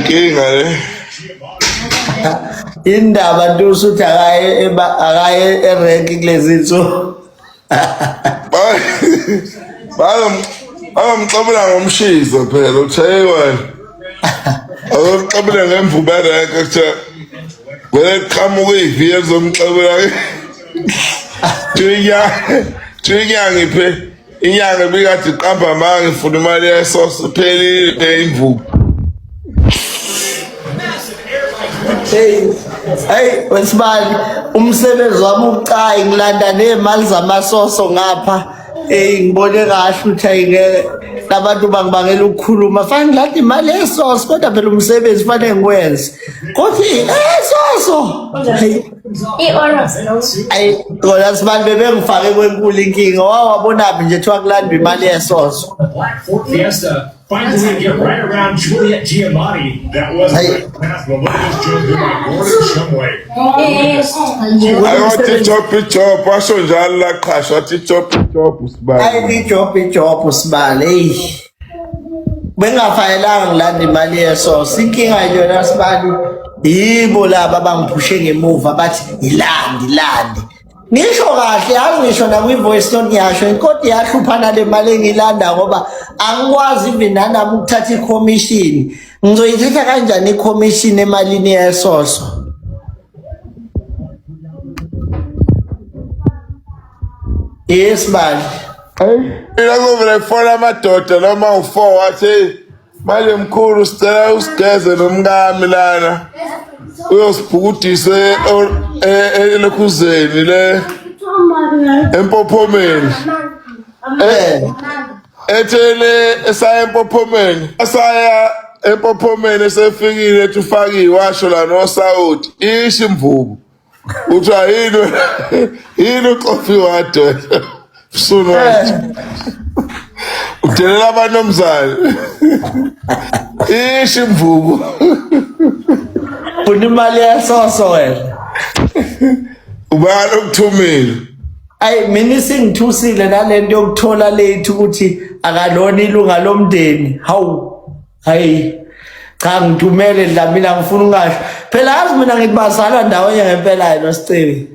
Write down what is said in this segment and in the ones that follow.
Inkinga le. Indaba Ntusi uthi akaye akaye erenki kulezi nsuku. Bayomxabula ngomshizo phela uthe wena. Azomxabula ngemvubu erenki kuthiwa vele qhamuka iviyo elizomxabula. Thinya ngiphe inyanga ibikade iqamba amanga ifuna imali yesoso phelile imvubu. Hey, hey wesibali umsebenzi wami ubucayi ngilanda nezimali zamasoso ngapha. Hey ngibone kahle ukuthi ayingeke labantu bangibangela ukukhuluma fanele ngilanda imali yesoso kodwa phela umsebenzi fanele ngiwenze. Kodwa esoso. Hey Ayi kona sibani bebengifake kwenkulu inkinga wawabonaphi nje kuthiwa kulandwa imali yesoso. Finds a way to get right around Juliet Giamatti. That was a great pass, but look at this jump here by Gordon Shumway. Hayi wathi ijob ijob washo njalo laqhashwa wathi ijob ijob usibali. Hayi ijob ijob usibali eyi. Bengafanelanga ngilanda imali yesoso. Inkinga nje yona sibali yibo laba abangiphushe ngemuva bathi ilande ilande. Ngisho kahle yazi ngisho nakwi-voice note ngiyasho inkosi iyahlupha nale mali engilanda ngoba angikwazi even nanami ukuthatha i-commission ngizoyithatha kanjani i-commission emalini yesoso yes bali Mina kuvele kufona amadoda noma u-four wathi manje mkhulu sicela usigeze nomkami lana uyosibhukudise elokhuzeni le empophomeni eh ethele esaya empophomeni esaya empophomeni esefikile ethi ufakiwe washo la nosawuti isho imvubu Kuthiwa yini yini uxofi wade msunu wathi udelela abanomzane isho imvubu funa imali yesoso wena ubani okuthumile ayi mina isingithusile nalento yokuthola lethu ukuthi akalona ilunga lomndeni hawu Hayi cha ngithumele Dlamini angifuni ungasho. Phela yazi mina ngithi bazalwa ndawonye ngempela yena noSicebi.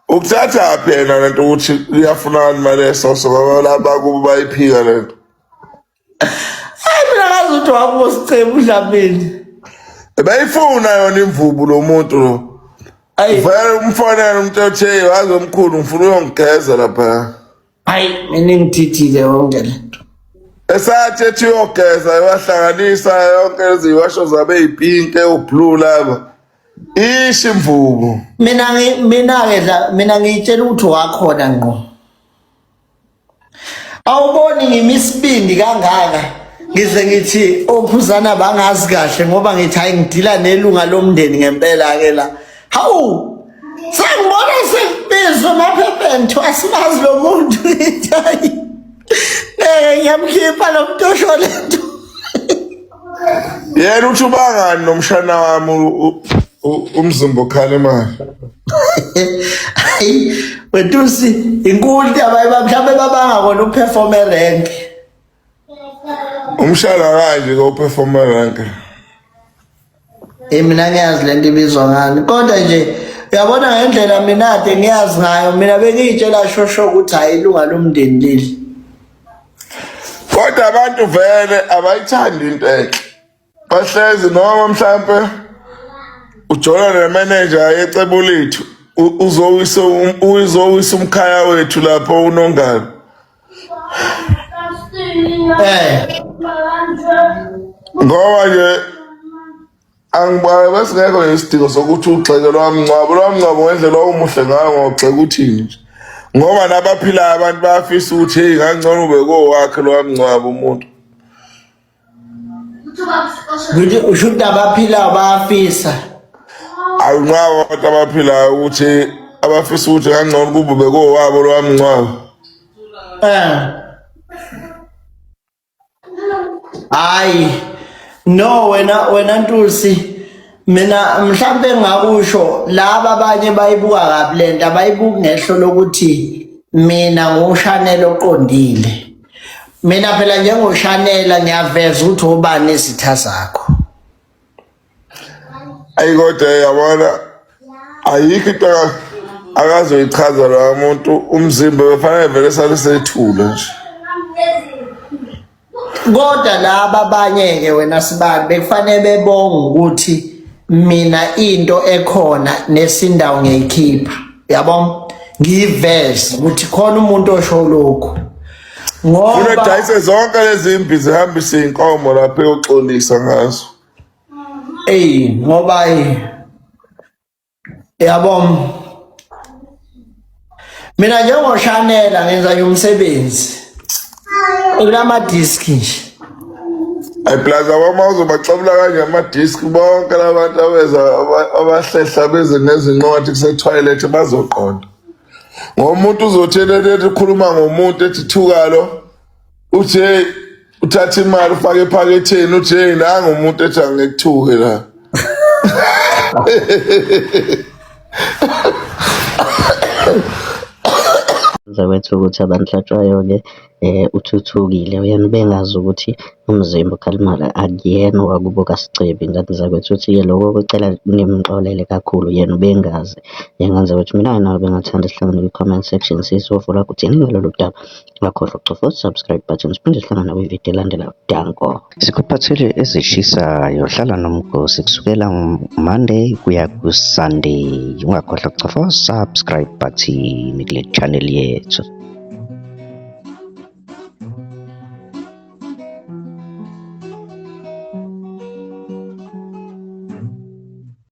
Ukuthatha phi yena lento ukuthi iyafunakala imali yesoso ngoba laba kubo bayiphika lento. Hayi mina ngazi ukuthi wakubo Sicebi uDlamini. Bayifuna yona imvubu lo muntu lo. Ayi Vele umfonele umuntu othe wazi omkhulu ngifuna uyongigeza lapha. hayi mina ingithithile yonke lento. Esathi ethi uyogeza wahlanganisa yonke lezi washo zabe yipink ewublue laba. Isho imvubu. Mina ngi mina ke dla mina ngiyitshela ukuthi wakhona ngqo. Awuboni ngimi isibindi kangaka ngize ngithi ophuzana bangazi kahle ngoba ngithi hayi ngidila nelunga lomndeni ngempela ke la. Hawu sengibona sekubizwa emaphepheni kuthiwa asimazi lo muntu hayi ngeke ngiyamkhipha lo muntu osho le nto. Yena uthi ubangani nomshana wami umzimba okhala imali. Hayi wetusi inkulu indaba mhlawumbe babanga kona ukuperform erank. Umshana kanje ko perform erank. Eh mina ngiyazi lento ibizwa ngani kodwa nje uyabona ngendlela mina ade ngiyazi ngayo mina bengiyitshela shosho ukuthi hayi ilunga lomndeni leli. Kodwa abantu vele abayithandi into enhle. Bahlezi noma mhlampe ujola nemanager yecebo lethu uzowisa uzowisa umkhaya wethu lapho unongalo. Eh Ngoba nje angibona besingekho isidingo sokuthi ugxeke lwamngcwabo lwamngcwabo ngendlela owumuhle ngayo ngogxeka uthini nje ngoba nabaphilayo abantu bayafisa ukuthi heyi ngangcono ube kowakhe lwamngcwabo umuntu ngithi usho ukuthi abaphilayo bayafisa. Awunqaba abantu abaphilayo ukuthi abafisa ukuthi kangcono kube bekowabo lwamngcwabo Eh. Hayi. No wena wena Ntusi mina mhlambe ngakusho laba abanye bayibuka kabi lento abayibuki ngehlo lokuthi mina ngushanela oqondile. Mina phela njengoshanela ngiyaveza ukuthi obani izitha zakho. Ayi kodwa yabona ayikho into akazoyichaza lo muntu umzimba befanele vele sale sethule nje. Kodwa laba abanye ke wena sibani bekufanele bebonge ukuthi mina into ekhona nesindawo ngiyayikhipha yabo ngiyiveze ukuthi khona umuntu osho lokhu ngoba Funa dayise zonke lezi impi zihambise inkomo lapho eyoxolisa ngazo. Ey ngoba yabo mina njengoshanela ngenza nje umsebenzi kulama disk nje. Ay plus abama uzobaxabula kanje ama disk bonke labantu abeza abahlehla beze nezinqothi kuse toilet bazoqonda. Ngomuntu uzothi ethi ukhuluma ngomuntu ethi thukalo uthi hey uthatha imali ufake ephaketheni uthi hey nangu umuntu ethi angikuthuke la. Zakwethu ukuthi abanhlatshwayo-ke uthuthukile uyena ubengazi ukuthi umzimba uKhalimala akuyena owakubo kaSicebi ingane zakwethu. Uthi-ke lokho kucela nimxolele kakhulu yena ubengazi. Ingane zakwethu mina nawe bengathanda sihlangane kwi-comment section sizovula kuthini ngalolu daba. Ungakhohlwa ukucofa u-subscribe button siphinde sihlangane kwividiyo elandelayo. Danko. Sikuphathele ezishisayo hlala nomgosi kusukela Monday kuya ku-Sunday. Ungakhohlwa ukucofa u-subscribe button kule channel yethu.